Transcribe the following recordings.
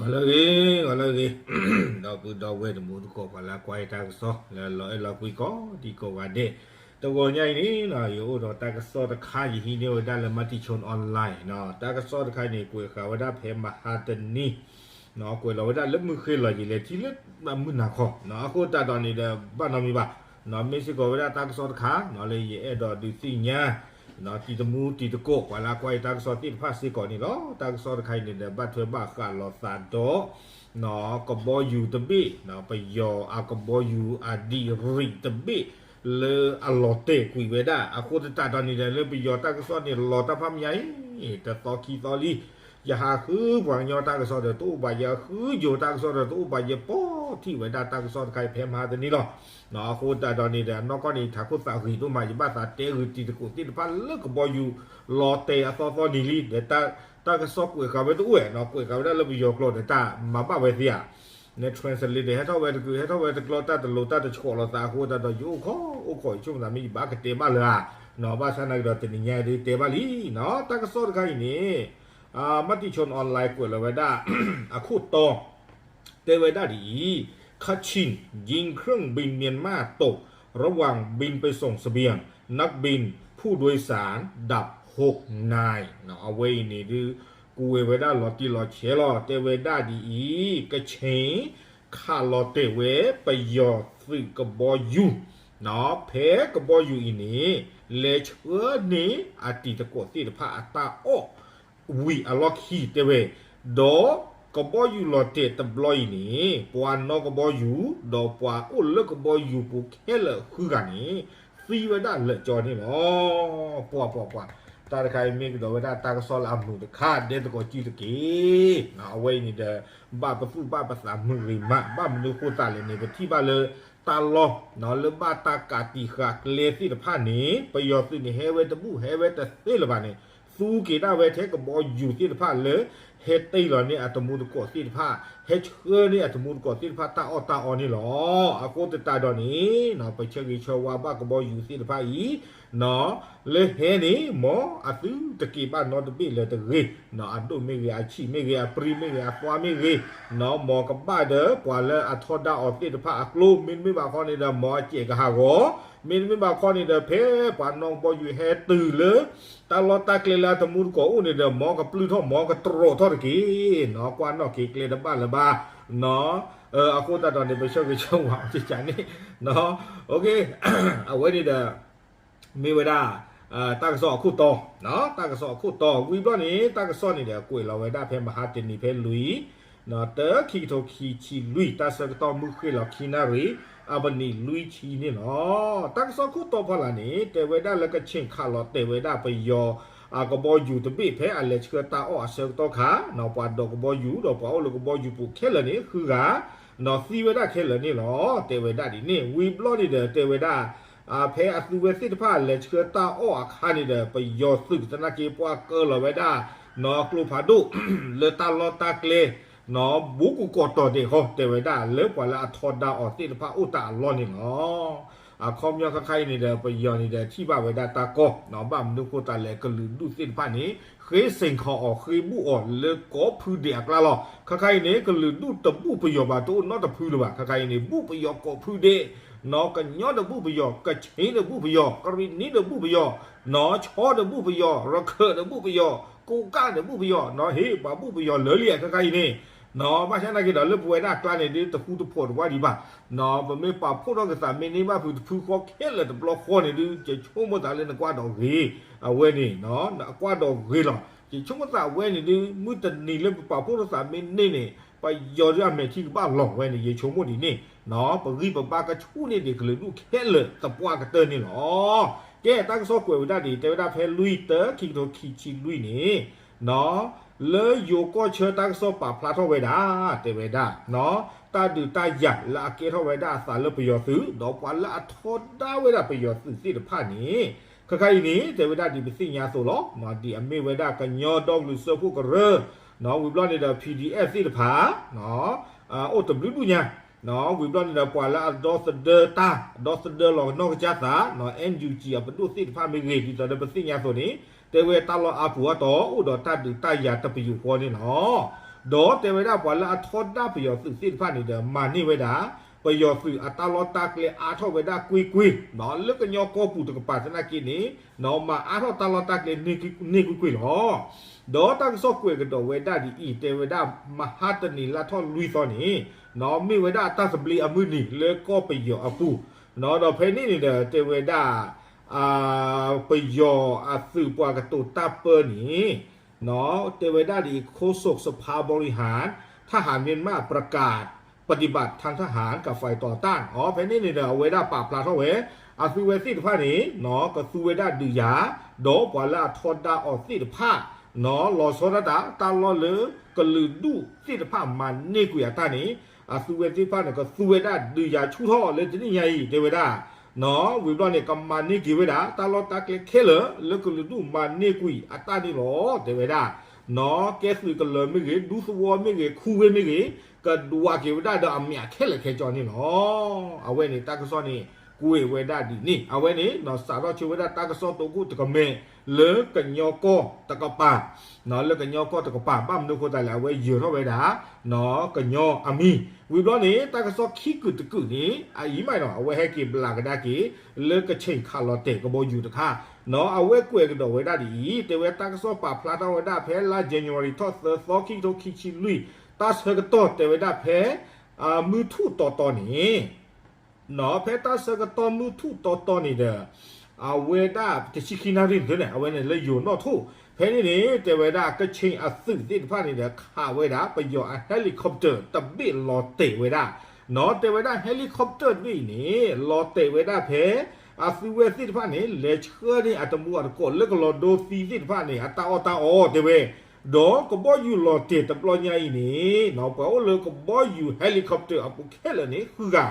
ဂီၤလၢအဂ့ၤ, ဂီၤလၢအဂ့ၤ, ဒီပုၢ်ဒီဝဲၢ်တံၤသကိး ပှၤလၢကွၢ်ယတၢ်ကစီၣ် လၢလီၤအဲၣ်လီၤကွံကိးဒံကိးဂၤဒဲး, တဂီၤညါအံၤန့ၣ် ယအိၣ်ဒီးတၢ်ကစီၣ်တခါ ယဟံးန့ၢ်ဝဲဒၣ်လၢ Matichon Online တၢ်ကစီၣ်တခါအံၤန့ၣ် ကွဲးဃာ်ဝဲဒၣ်ဖဲမဟါတနံၤ ကွဲးလီၤဝဲဒၣ်လၢမုၢ်ဃ့လီၤယံာ်လဲၤထံၣ်လၢမုၢ်နၤခီ, အဃိသတးဒီးန့ၣ်ဒီး ဘၣ်နီတမံၤဘၣ်, မ့ၢ်စ့ၢ်ကီးဝဲဒၣ်တၢ်ကစီၣ်တခါ လၢယအဲၣ်ဒိးဒုးသ့ၣ်ညါ တံၤသကိး တံၤသကိး ပှၤလၢကွၢ်ယတၢ်ကစီၣ်သ့ၣ်တဖၣ်စ့ၢ်ကီးန့ၣ်လီၤ. တၢ်ကစီၣ်တခါအံၤန့ၣ်ဒီး ဘၣ်ထွဲဘၣ်ဃးလိာ်သးဒီး ကဘီယူၤတဘ့ၣ်, ပယီၤအကဘီယူၤအဒံးရံးတဘ့ၣ် လၢအလီၤတဲာ်ကွံာ်ဝဲဒၣ် အဃိသတးဒီးန့ၣ်ဒီး လၢပယီၤတၢ်ကစီၣ်န့ၣ် လီၤတၢ်ဖးမံၤအံၤ တသီခံသီလံ ယဟးဃုပှၤကညီတၢ်ကစီၣ်ဒီးတအိၣ်ဘၣ် ယဃုယိၤတၢ်ကစီၣ်ဒီးတအိၣ်ဘၣ် ယပိာ်ထံၣ်ဝဲဒၣ်တၢ်ကစီၣ်တခါအံၤဖဲမဟါတနံၤလီၤ. အဃိသတးဒီးန့ၣ်ဒီး နီၢ်ကီၢ်န့ၣ် ထးခိၣ်သးဂ့ၤဒိၣ်မး ယဘၣ်သးတဲဂ့ၤတံၤသကိးသ့ၣ်တဖၣ်လၢကဘီယူၤ လီၤတဲာ်အသီသီနံၤလံ ဒီးတၢ်ကစီၣ်ကွဲးဃာ်ဝဲတအိၣ်ဝဲနီၤ ကွဲးဃာ်ဝဲဒၣ်လၢပယီၤကျိာ်ဒီးတၢ်မၤဘၣ်ဝဲသ့ဧါ န translate ဟဲထီၣ်ဝဲတကုာ် ဟဲထီၣ်ဝဲတကျီ တၢ်တလိၤတၢ်တဆှီလိာ်သးအဃိသတးဒီး ယအိၣ်ခိးအိၣ်ခိး ယဆိကမိၣ်သးမ့ၢ်ယဘၣ်ကတဲဘၣ်လၢၤဧါ, ဘၣ်ဆၣ်နာ်က့ဒီးတနံၤညါဒုးတဲဘၣ်လံနီၤ တၢ်ကစီၣ်တခါအံၤန့ၣ် Matichon Online ကွဲးလီၤဝဲဒၣ် အခိၣ်တီ တဲဝဲဒၣ်ဒ်အံၤ, ကချင် ยิงเครื่องบินเมียนมาตก ระหว่างบินไปส่งเสบียง นักบินผู้โดยสารดับหกนาย အဝဲအံၤန့ၣ်ဒုး ကွဲးဝဲဒၣ်လီၤတံၢ်လီၤဆဲးလီၤ တဲဝဲဒၣ်ဒ်အံၤ, ကချင် ခးလီၤတဲာ်ဝဲပယီၤသုးကဘီယူၤ ဖဲကဘီယူၤအံၤန့ၣ် လဲၤဆှၢန့ၢ်အတံၤသကိးသ့ၣ်တဖၣ်အတၢ်အီၣ် ဝံၤအလီၢ်ခံတဲဝဲ, ဒီးကဘီယူၤလီၤတဲာ်တဘျီအံၤန့ၣ် ပှၤနီၣ်ကဘီယူၤ ဒီးပှၤအိၣ်လၢကဘီယူၤပူၤခဲလၢာ်ဃုဂၤန့ၣ် သံဝဲဒၣ်လၢာ်ကၠီန့ၣ်လီၤ. ပှၤပှၤပှၤ တၢ်တခါအံၤမ့ၢ်ကဒီးဝဲဒၣ်တၢ်ကစီၣ်လၢအမုာ်တခါ ဒဲသကိးစုတက့ၢ်. အဝဲအံၤန့ၣ်ဒီး ဘၣ်ပသူၣ်ဘၣ်ပသးမုာ်ဂ့ၤမး ဘၣ်မနုၤဃိသးလဲၣ်န့ၣ် ပထံၣ်ဘၣ်လၢ တၢ်လီၢ် လၢဘၣ်တၢ်ကးတံာ်ဃာ်ကျဲသ့ၣ်တဖၣ်န့ၣ် ပယီၤသုးန့ၣ်ဟဲဝဲတဘူၣ် ဟဲဝဲတသ့လၢၤဘၣ်န့ၣ် သူက့ၤဒၣ်ဝဲထဲကဘီယူၤသ့ၣ်တဖၣ်လၢ ဟဲတ့ၢ်လီၤန့ၢ်အတံၤသကိးသ့ၣ်တဖၣ် ဟဲဆှၢန့ၢ်အတံၤသကိးသ့ၣ်တဖၣ်တၢ်အီၣ်တၢ်အီန့ၣ်လီၤ. အဃိသတးဒီးန့ၣ် ပဆၢဂ့ၤဆၢဝါဘၣ်ကဘီယူၤသ့ၣ်တဖၣ်အံၤ လၢဟဲန့ၣ် မ်အသုတက့ၤဘၣ်နီတဘ့ၣ်လၢၤတဂ့ၤ, အဒိၣ်မ့ၢ်ဂ့ၤ အဆံးမ့ၢ်ဂ့ၤ အပြံမ့ၢ်ဂ့ၤ အသွါမ့ၢ်ဂ့ၤ, မ်ကဘၣ်ဒီးပှၤလၢအထီဒါအီၤသ့ၣ်တဖၣ်အကျိ မ့တမ့ၢ်ဘၣ်ခီန့ၣ်ဒီး မ်အစဲးကဟးဂီၤ, မ့တမ့ၢ်ဘၣ်ခီန့ၣ်ဒီး ဖဲပှၤနီၣ်ကဘီယူၤဟဲတုၤလၢ တၢ်လီၢ်တၢ်ကျဲလၢအတံၤသကိးအိၣ်န့ၣ်ဒီး မ်ကပျုၢ်ထီၣ် မ်ကတြီးထီၣ်တက့ၢ်, ကွၢ်နီၣ်က့ၤကျဲတဘၣ်လၢၤဘၣ်, အဃိသတးဒီးန့ၣ် ပဆၢဂ့ၤဆၢဝါအီၤကကန့ၣ် အဝဲန့ၣ်ဒီး မ့ၢ်ဝဲဒၣ် တၢ်ကစီၣ်အခိၣ်တီ, တၢ်ကစီၣ်အခိၣ်တီ ဝံၤဘျီန့ၣ် တၢ်ကစီၣ်န့ၣ်ဒီး ကွဲးလီၤဝဲဒၣ်ဖဲမဟါတနံၤဖဲလွံၢ် တၢ ခံကထိခံဆံလွံၢ် တၢ်ဆၢကတီၢ်မုၢ်ဃ့ၢ်လီၤခံနၣ်ရံၣ် အပနံၣ်လွံၢ်ဆံန့ၣ်လီၤ. တၢ်ကစီၣ်ခိၣ်တီဖီလာ်န့ၣ် တဲဝဲဒၣ်လၢကချ့ၣ်ခးလီၤတဲာ်ဝဲဒၣ်ပယီၤ အကဘီယူၤတဘ့ၣ်ဖဲအလဲၤဆှၢတၢ်အီၣ်အဆၢကတီၢ်ခါ ပှၤဒိးကဘီယူၤဒီးပှၤအိၣ်လၢကဘီယူၤပူၤခဲလၢာ်န့ၣ် ဃုဂၤ သံဝဲဒၣ်ခဲလၢာ်န့ၣ်လီၤ. တဲဝဲဒၣ်ဒ်န့ၣ် ဝံၤဘျီန့ၣ်ဒီးတဲဝဲဒၣ် ဖဲအသုဝဲသ့ၣ်တဖၣ်လဲၤဆှၢတၢ်အီၣ်အခါန့ၣ်ဒီး ပယီၤသုးသနာ်က့ပှၤကၢလီၤဝဲဒၣ် ကျိဖးဒိၣ် လၢတၢ်လီၢ်တၢ်ကျဲ ဘူးကကိးတီၤဒဲးဃီ တဲဝဲဒၣ်လၢပှၤလၢအထီဒါအီၤသ့ၣ်တဖၣ်အိၣ်တၢ်အလီၢ်န့ၣ်လီၤ. အခီပညီခါခါအံၤန့ၣ်ဒီး ပယီၤန့ၣ်ဒီးထံၣ်ဘၣ်ဝဲဒၣ်တၢ်ကီ ဘၣ်မနုၤဃိသးလဲၣ် ကလုာ်ဒူၣ်သ့ၣ်တဖၣ်န့ၣ် ဃ့စ့ၣ်ခီးအီၤ ဃ့ဘူၣ်အီၤလၢကိးဖုဒဲးအကျါလီၤ. ခါခါအံၤန့ၣ် ကလုာ်ဒူၣ်တဘူၣ်ပယီၤဘၣ် တအိၣ်နီတဖုလၢၤဘၣ်. ခါခါအံၤန့ၣ် ဘူၣ်ပယီၤကိးဖုဒဲး ကညီဒီးဘူၣ်ပယီၤ ကခ့ၣ်ဒီးဘူၣ်ပယီၤ ကရံၣ်နံဒီးဘူၣ်ပယီၤ နီၢ်ဆီဒီးဘူၣ်ပယီၤ ရခၢၣ်ဒီးဘူၣ်ပယီၤ ကိးကၢ်ဒီးဘူၣ်ပယီၤ နီၢ်ဟ့ၣ်ပှၤဘူၣ်ပယီၤလၢာ်လံ ခါခါအံၤန့ၣ် ဘၣ်ဆၣ်သနာ်က့ဒီး လၢပဝဲဒၣ်အကျါန့ၣ်ဒုး တဃူတဖိးတဝၢ်ဒံးဘၣ်. ပမ့ၢ်ပာ်ဖှိၣ်ထီၣ်က့ၤသးမ့ၢ်န့ၢ်ဘၣ်ဖုတဖုဃီခဲလၢာ်တဘျီဃီန့ၣ်ဒုး ယဆိကမိၣ်သးလၢနကွၢ်ဒီးဂ့ၤ အဝဲန့ၣ် အကွၢ်ဒီးဂ့ၤလီၤ. ယဆိကမိၣ်သးဝဲန့ၣ်ဒုး မုၢ်တနံၤလၢပပာ်ဖှိၣ်ထီၣ်သးမ့ၢ်န့ၢ်န့ၣ် ပယီၤဒုးအမဲာ်ထံကဘၣ်လီၤဝဲန့ၣ် ယဆိကမိၣ်ဒ်န့ၣ် ပဂံၢ်ပဘါကဆူၣ်န့ၢ်ဒံးကလုာ်ဒူၣ်ခဲလၢာ်သပှၢ်ကတၢၢ်န့ၣ်လီၤ. ကဲ တၢ်ကစီၣ်ကွဲးဝဲဒၣ်ဒ်အံၤ တဲဝဲဒၣ်ဖဲလွံၢ်တၢ ခံကထိခံဆံလွံၢ်န့ၣ် လၢယိၤကီၢ်ဆၢတၢ်ကစီၣ်ပာ်ဖျါထီၣ်ဝဲဒၣ် တဲဝဲဒၣ် တၢ်ဒုးတၢ်ယၤလၢအကဲထီၣ်ဝဲဒၣ်အသးလၢပယီၤသုး ဒီးပှၤလၢအထီဒါဝဲဒၣ်ပယီၤသုးသ့ၣ်တဖၣ်န့ၣ် ခဲခါအံၤန့ၣ် တဲဝဲဒၣ်ဒ်ပသ့ၣ်ညါအသိးလီၤ. ဒ်အမ့ၢ်ဝဲဒၣ်ကညီဒီကလုာ်စၢဖှိၣ်ကရၢ ဝံၤဘျီန့ၣ်ဒီး ပီၣ်ဒံၣ်အဲၣ် သ့ၣ်တဖၣ် အိၣ်တဘျုးဒူၣ်ညါ ဝံၤဘျီန့ၣ်ဒီး ပှၤလၢအဒီသဒၢတၢ် ဒီသဒၢလီၤကနီၢ်ကစၢ်သး NUG အပဒိၣ်သ့ၣ်တဖၣ်မ့ၢ်ဂ့ၤ ဒ်သိးဒီးပသ့ၣ်ညါအသိးန့ၣ် တဲဝဲတၢ်လီၢ်အါပူၤအါတီၤ အိၣ်ဒီးတၢ်ဒုးတၢ်ယၤတပယူာ်ဃီန့ၣ်လီၤ. ဒီးတဲဝဲဒၣ်ပှၤလၢအထီဒါပယီၤသုးသ့ၣ်တဖၣ်န့ၣ်ဒီး မၤန့ၢ်ဝဲဒၣ် ပယီၤသုးအတၢ်လီၢ်တၢ်ကျဲအါထီၣ်ဝဲဒၣ်ကွ့ၢ်ကွ့ၢ်, လၢကညီကီၢ်ပူၤတကပၤသနာ်က့န့ၣ် မၤအါထီၣ်တၢ်လီၢ်တၢ်ကျဲန့ၢ်ကွ့ၢ်ကွ့ၢ်လီၤ. ဒီးတၢ်ကစီၣ်ကွဲးကဒီးဝဲဒၣ်ဒ်အံၤ တဲဝဲဒၣ် မဟါတနံၤလါထီၣ်လွံၢ်သီန့ၣ် မ့ၢ်ဝဲဒၣ်အတၢ်သဘျ့အမုၢ်နံၤလၢကီၢ်ပယီၤအပူၤ, ဒီးဖဲန့ၣ်န့ၣ်ဒီး တဲဝဲဒၣ် ပယီၤအသုးပှၤကတိၤတၢ်ပၢန့ၣ် တဲဝဲဒၣ်ဒ်အံၤ โฆษกสภาบริหารทหารเมียนมาประกาศปฏิบัติทางทหารกับฝ่ายต่อต้าน ဖဲန့ၣ်န့ၣ်ဒီး အဝဲဒၣ်ပာ်ဖျါထီၣ်ဝဲ အသုဝဲသ့ၣ်တဖၣ်န့ၣ် ကသူဝဲဒၣ်ဒုးယၤ ဒီးပှၤလၢအထီဒါအီၤသ့ၣ်တဖၣ် လီၤဆီဒၣ်တၢ် တၢ်လီၢ်လၢကလုာ်ဒူၣ်သ့ၣ်တဖၣ်မၤန့ၢ်ကွံာ်အတၢ်န့ၣ် အသုဝဲသ့ၣ်တဖၣ်န့ၣ် ကသူဝဲဒၣ်ဒုးယၤဆူၣ်ထီၣ်လၢတနံၣ်ညါအံၤ တဲဝဲဒၣ် ဝံၤဘျီန့ၣ် ကမၤန့ၢ်က့ၤဝဲဒၣ် တၢ်လီၢ်တၢ်ကျဲခဲလၢာ် လၢကလုာ်ဒူၣ်မၤန့ၢ်ကွံာ်အတၢ်န့ၣ်လီၤ တဲဝဲဒၣ် ကဲသုးကလၢၤမ့ၢ်ဂ့ၤ ဒူသဝီမ့ၢ်ဂ့ၤ ခူဝ့ၢ်မ့ၢ်ဂ့ၤ ကဒွးက့ၤဝဲဒၣ်ဒီးအမၠးခဲလၢာ်ခဲဆ့န့ၣ်လီၤ. အဝဲန့ၣ် တၢ်ကစီၣ်န့ၣ် ကွဲးဝဲဒၣ်ဒ်န့ၣ် အဝဲန့ၣ် စးထီၣ်ဆၢဝဲဒၣ်တၢ်ကစီၣ်တိခိၣ်တကမဲာ် လၢကညီကီၢ်တကပၤ လၢကညီကီၢ်တကပၤ ဘၣ်မနုၤအဃိသတးလဲၣ် အဝဲယၢၤထီၣ်ဝဲဒၣ် ကညီအမံၤ ဝံၤဘျီန့ၣ် တၢ်ကစီၣ်ခံကုာ်တကုာ်န့ၣ် အအံၤမးနီၤ အဝဲဟဲက့ၤဘျးကဒါက့ၤ လၢကခ့ၣ်ခးလီၤတဲာ်ကဘီယူၤတခါ အဝဲကွဲးကဒီးဝဲဒၣ်ဒ်အံၤ တဲဝဲတၢ်ကစီၣ်ပာ်ဖျါထီၣ်ဝဲဒၣ်ဖဲလါ January ထီၣ်သၢသီ ခံကထိခံဆံလွံၢ် တၢ်ဆၢကတီၢ်တဲဝဲဒၣ်ဖဲ မုၢ်ထူၣ်တီတီန့ၣ် ဖဲတၢ်ဆၢကတီၢ်မုၢ်ထူၣ်တီတီန့ၣ်ဒီး အဝဲဒၣ်တဆံခံနၣ်ရံၣ်န့ၣ် အဝဲန့ၣ်လၢယိၤနီၣ်ထိၣ် ဖဲန့ၣ်န့ၣ် တဲဝဲဒၣ်ကခ့ၣ်အသုးသ့ၣ်တဖၣ်န့ၣ်ဒီး ခးဝဲဒၣ်ပယီၤအ helicopter တဘ့ၣ်လီၤတဲာ်ဝဲဒၣ် တဲဝဲဒၣ် helicopter တဘ့ၣ်အံၤန့ၣ် လီၤတဲာ်ဝဲဒၣ်ဖဲ အသုဝဲသ့ၣ်တဖၣ်န့ၣ် လဲၤဆှၢန့ၢ်အတမူအတကိးလၢကလီၤဒိသံသ့ၣ်တဖၣ်န့ၣ် အတၢ်အီၣ်တၢ်အီတဲဝဲ ဒီးကဘီယူၤလီၤတဲာ်တဘျီညါအံၤန့ၣ် ပှၤအိၣ်လၢကဘီယူၤ helicopter အပူၤခဲလၢာ်န့ၣ် ဃုဂၤ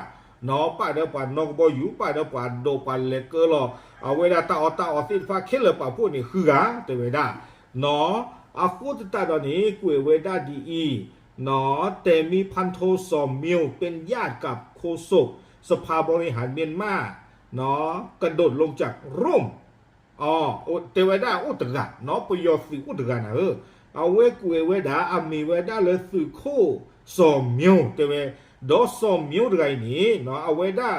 ပၣ်ဒီးပှၤနီၣ်ကဘီယူၤ ပၣ်ဒီးပှၤဒိးပှၤလဲၤကၢလီၤ အဝဲဒၣ်တၢ်အီၣ်တၢ်အီသ့ၣ်တဖၣ်ခဲလၢာ်ပာ်ဖှိၣ်န့ၣ်ဃုဂၤ တဲဝဲဒၣ် အဃိသတးဒီးန့ၣ် ကွဲးဝဲဒၣ်ဒ်အံၤ တဲမံဖၣ်ထိစီၤမျိူး ပၠၣ်ကၢပ်ခိစိးစဖါဘီရံဟၣ်မၠၣ်မၣ် ကဒိးလိာ်ကၠၢ်ရိၣ် တဲဝဲဒၣ်အိၣ်တဂၤ ပယီၤသုးအိၣ်တဂၤနၤဧၢ, အဝဲကွဲးဝဲဒၣ် အမံၤဝဲဒၣ်လၢသုးခိၣ်စီၤမျိူး တဲဝဲ, ဒီးစီၤမျိူးတဂၤအံၤန့ၣ် အဝဲဒၣ်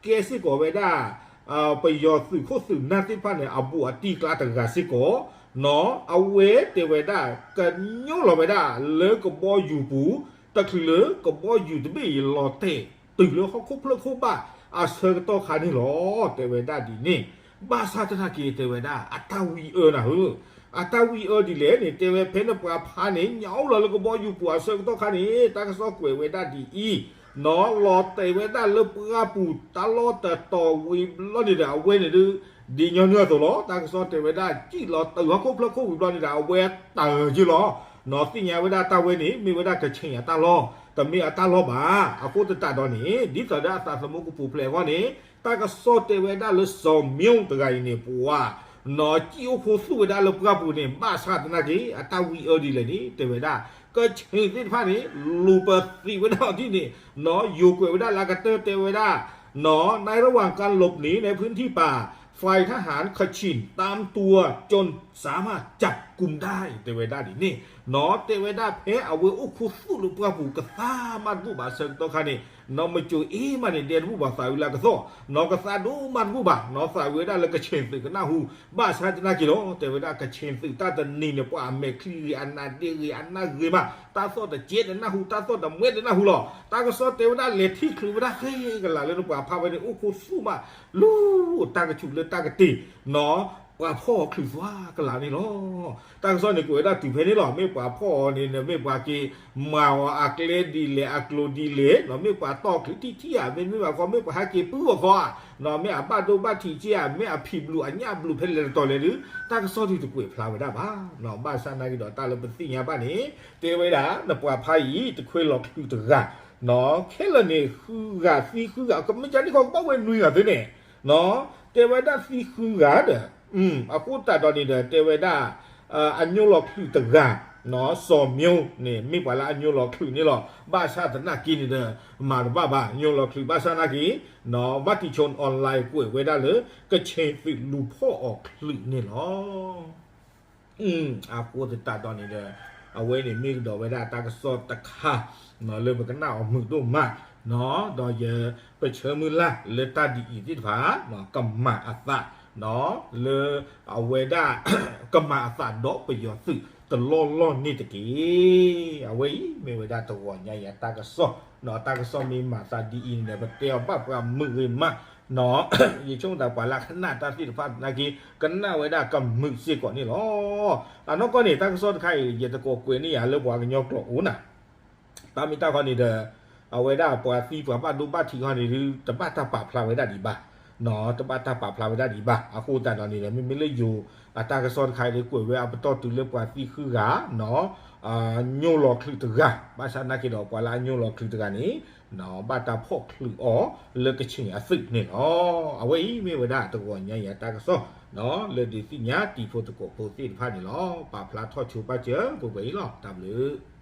ကဲစ့ၢ်ကီးဝဲဒၣ် ပယီၤသုးခိၣ်သုးနၢ်သ့ၣ်တဖၣ်န့ၣ် အဘူးအတံၢ်ကျါတဂၤစ့ၢ်ကီး, အဝဲတဲဝဲဒၣ် ကညိလီၤဝဲဒၣ်လၢကဘီယူၤပူၤ တချုးလၢကဘီယူၤတဘ့ၣ်အံၤလီၤတဲာ်တုၤလၢဟီၣ်ခိၣ်ဖျၢၣ်ခိၣ်ဘၣ်အဆၢကတီၢ်ခါန့ၣ်လီၤ. တဲဝဲဒၣ်ဒ်န့ၣ်, ဘၣ်ဆၣ်သနာ်က့တဲဝဲဒၣ် အတၢ်ဝံအၢနၤဧၢ, အတၢ်ဝံအၢဒ်လဲၣ်န့ၣ် တဲဝဲဖဲနပှၤဖါန့ၣ် ညၣ်အိၣ်လီၤလၢကဘီယူၤပူၤအဆၢကတီၢ်ခါန့ၣ် တၢ်ကစီၣ်ကွဲးဝဲဒၣ်ဒ်အံၤ, လီၤတဲာ်ဝဲဒၣ်လၢပှၢ်ပူၤတၢ်လီၢ်တတီၤဝံၤဘျီန့ၣ်ဒီး အဝဲန့ၣ်ဒုး ဒ်ညီနုၢ်အသိးလီၤ. တၢ်ကစီၣ်တဲဝဲဒၣ် စံၣ်လီၤတုၤဟီၣ်ခိၣ်ဖျၢၣ်ခိၣ်ဝံၤဘျီန့ၣ်ဒီး အဝဲတၢၢ်က့ၤလီၤ. နီၢ်သ့ၣ်ညါဝဲဒၣ်တၢ်ဝဲန့ၣ် မ့ၢ်ဝဲဒၣ်ကခ့ၣ်အတၢ်လီၢ်, တမ့ၢ်အတၢ်လီၢ်ဘၣ်. အဃိသတးဒီးန့ၣ် ဒ်သိးဒီးအသးသမူကပူၤဖျဲးအဂီၢ်န့ၣ် တၢ်ကစီၣ်တဲဝဲဒၣ်လၢစီၤမျိူးတဂၤအံၤန့ၣ် ပှၤ နီၢ်စံၣ်အိၣ်ခူသူၣ်ဝဲဒၣ်လၢပှၢ်ပူၤန့ၣ် ဘၣ်ဆၣ်သနာ်က့ အတၢ်ဝံအၢဒ်လဲၣ်န့ၣ် တဲဝဲဒၣ် ကခ့ၣ်သ့ၣ်တဖၣ်န့ၣ် လူၤပသံးဝဲဒၣ်အီၤဒ်န့ၣ်, နီၢ်ယိၤကွဲးဝဲဒၣ်လၢအကတၢၢ်တဲဝဲဒၣ် နီၢ် ในระหว่างการหลบหนีในพื้นที่ป่า ฝ่ายทหารเขมรตามตัวจนสามารถจับกุมได้ တဲဝဲဒၣ်ဒ်န့ၣ်, နီၢ်တဲဝဲဒၣ်ဖဲအဝဲအိၣ်ခူသူၣ်လၢပှၢ်ပူၤကသါမးတဘူၣ်ဘၣ်ဆၢကတီၢ်ခါန့ၣ်, နီၢ်မ့ၢ်ကၠိၤအ့မးန့ၣ် ဒဲတဘူၣ်ဘၣ်သးဝံၤလၢအကသီၣ်, နီၢ်ကသါဒိၣ်မးတဘူၣ်ဘၣ်, နီၢ်သးဝံၤဝဲဒၣ်လၢကခ့ၣ်သုးကနၢ်ဟူ, ဘၣ်ဆၣ်သနာ်က့ဒီး တဲဝဲဒၣ်ကခ့ၣ်သုးတၢ်တနံၤန့ၣ် ပှၤအမဲာ်ချံဂ့ၤ အနါဒ့ဂ့ၤ အနၢ်ဂ့ၤမး, တၢ်သီၣ်တကဲတနၢ်ဟူ တၢ်သီၣ်တမှဲတနၢ်ဟူလီၤ. တၢ်ကစီၣ်တဲဝဲဒၣ်လဲၤထံၣ်ချုးဝဲဒၣ်ဃ့ကလာ်လၢနပှၤဖါဝဲန့ၣ် အိၣ်ခူသူၣ်မး လူၤတၢ်ကဆူးလၢတၢ်ကတ့ၢ်, နီၢ် ပှၤဖီၣ်အီၤချုးသွါကလာ်န့ၣ်လီၤ. တၢ်ကစီၣ်န့ၣ်ကွဲးဝဲဒၣ်တုၤဖဲန့ၣ်လီၤ. မ့ၢ်ပှၤဖီၣ်အီၤန့ၣ် မ့ၢ်ပှၤက့ၤမၤအီၤအကျဲဒ်လဲၣ် အကျိၤဒ်လဲၣ်, နီၢ်မ့ၢ်ပှၤတီၢ်ချုးထံထံဧါ မ့တမ့ၢ်ဘၣ်ခီ မ့ၢ်ပှၤဟဲက့ၤပုၢ်အီၤခီဧါ, နီၢ်မ့ၢ်အဘၣ်ဒိဘၣ်ထံးက့ဧါ မ့ၢ်အဖံးဘျုးအညၣ်ဘျုးဖဲလဲၣ်တတီၤလဲၣ်ဒုး တၢ်ကစီၣ်ဒုးတကွဲးဖျါဝဲဒၣ်ဘၣ်. နီၢ်ဘၣ်ဆၣ်သနာ်က့ဒီး တၢ်လၢပသ့ၣ်ညါဘၣ်န့ၣ် တဲဝဲဒၣ် နပှၤဖါအံၤ တခွဲလီၤချုးတဂၤ, နီၢ် ခဲလၢာ်န့ၣ် ဃုဂၤသံဃုဂၤ ကမ့ၢ်ကန့ၣ်ခီ ကဘၣ်ဝဲနွံဂၤသ့န့ၣ်, နီၢ် တဲဝဲဒၣ်သံဃုဂၤဒီး အဃိသတးဒီးန့ၣ်ဒီး တဲဝဲဒၣ် အညိလီၤချုးတဂၤ, နီၢ် စီၤမျိူးန့ၣ် မ့ၢ်ပှၤလၢအညိလီၤချုးန့ၣ်လီၤ. ဘၣ်ဆၣ်သနာ်က့န့ၣ်ဒီး မၤတဘၣ်ဘၣ် ညိလီၤချုး ဘၣ်ဆၣ်သနာ်က့ နီၢ် မၤတံၤဆိၣ် online ကွဲးဝဲဒၣ်လၢ ကခ့ၣ်သုးလူၤဖီၣ်အီၤချုးန့ၣ်လီၤ. အဃိသတးဒီးန့ၣ်ဒီး အဝဲန့ၣ်မ့ၢ်ကဒီးဝဲဒၣ်တၢ်ကစီၣ်တခါ လၢပကနၣ်အီၤမုာ်ဒိၣ်မး, ဒီးယပဆၢမုၢ်လၢ်လၢတၢ်ဒ်အံၤသ့ၣ်တဖၣ် ကမၤအသး လၢအဝဲဒၣ် ကမၤအသးဒီးပယီၤသုးတလီၢ်လီၢ်န့ၣ်တက့ၢ်. အဝဲအံၤမ့ၢ်ဝဲဒၣ်တဂီၤညါအံၤအတၢ်ကစီၣ်, တၢ်ကစီၣ်မ့ၢ်မၤသးဒ်အံၤန့ၣ်ဒီး ပတဲအီၤဘၣ်ပှၤမုာ်ဂ့ၤမး, ယဆိကမိၣ်သးပှၤလၢအကနၣ်တၢ်သ့ၣ်တဖၣ်သနာ်က့ ကနၣ်ဝဲဒၣ်ကမုာ်စ့ၢ်ကီးန့ၣ်လီၤ. အနီၢ်ကီၢ်န့ၣ် တၢ်ကစီၣ်တခါအံၤ ယတကိးကွဲးန့ၢ်ယၤလၢပှၤကညီကျိာ်အိၣ်နၤ တၢ်မ့ၢ်တၢ်ခီန့ၣ်ဒီး အဝဲဒၣ်ပှၤသံပှၤဘၣ်ဒိဘၣ်ထံးခီန့ၣ်ဒီး တဘၣ်တၢ်ပာ်ဖျါဝဲဒၣ်ဒံးဘၣ်, တဘၣ်တၢ်ပာ်ဖျါဝဲဒၣ်ဒံးဘၣ်. အဃိသတးဒီးန့ၣ်ဒီး မ့မ့ၢ်လၢယိၤအတၢ်ကစီၣ်တခါအံၤဒီး ကွဲးဝဲအပတီၢ်တုၤလၢပှၤသံဃုဂၤ ညိၣ်လီၤချုးတဂၤ, ဘၣ်ဆၣ်သနာ်က့ဒီး ပှၤလၢအညိၣ်လီၤချုးတဂၤန့ၣ် ဘၣ်တၢ်ဖီၣ်ချုးအီၤလၢကဆ့ၣ်အသုးန့ၣ်လီၤ. အဝဲအံၤမ့ၢ်ဝဲဒၣ်တဂီၤညါအံၤအတၢ်ကစီၣ် လၢဒုးသ့ၣ်ညါတံၤဖိသကိးဖိသ့ၣ်တဖၣ်န့ၣ်လီၤ. ပာ်ဖျါထီၣ်ဆိပာ်စၢၤပှဲၤပှဲၤအံၤလီၤ. တၢ်ဘျုး